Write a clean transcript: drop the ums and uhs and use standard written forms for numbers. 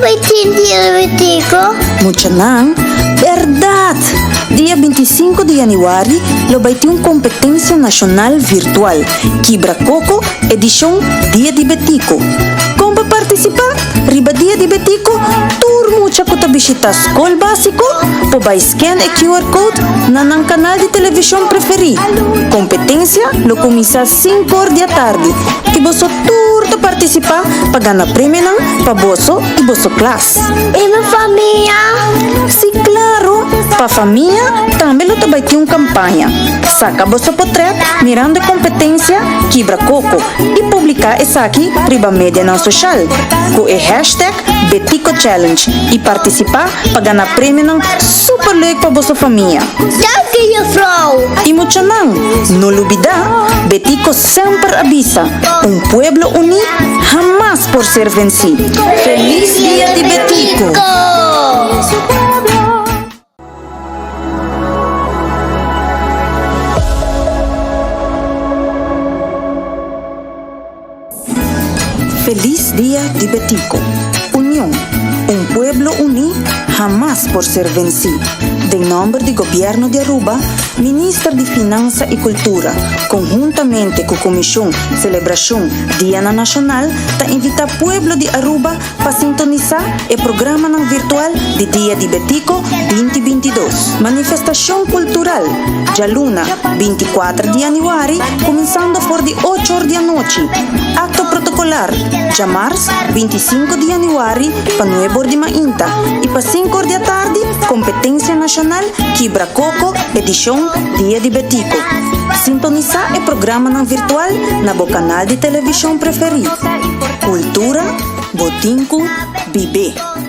bai tin Dia di Betico? Muchanan, bèrdat! Dia 25 di yanüari lo bai tin un kompetensia nashonal virtual, Kibra Koko edishon Dia di Betico. Kon pa partisipá? Riba Dia di Betico, tur mucha ku ta bishitá skol básiko por bai scan e QR code na nan kanal di televishon preferí. Kompetensia lo kuminsá sinkor di atardi i boso tur ta partisipá pa gana premionan pa boso i boso klas. I mi famia? Sí, klaro! Pa famia tambe lo ta bai tin un kampaña. Saka boso potrèt mirando e kompetensia Kibra Koko i publiká esaki riba medianan soshal ku e hashtag BeticoChallenge i partisipá pa gana premionan super leuk pa boso famia. Danki juffrouw! I muchanan, no lubidá, Betico semper a bisa, Un pueblo uní hamas por ser vencí. Feliz Dia di Betico! Feliz Dia di Betico! Union, un pueblo uní hamas por ser vencí. Den nomber di Gobierno di Aruba, Minister di Finansa y Cultura, conhuntamente cu Comision Celebracion Dianan Nacional ta invita pueblo di Aruba pa sintonisá e programanan virtual di Dia di Betico 2022. Manifestashon kultural, djaluna, 24 di yanüari, kuminsando for di ocho or di anochi. Akto protokolar, djamars, 25 di yanüari, pa nuebe or di mainta i pa sinku or di atardi, kompetensia nashonal Kibra Koko, edishon Dia di Betico. Sintonisá e programanan virtual na bo kanal di televishon preferí. Kultura, bo tin ku bib'é.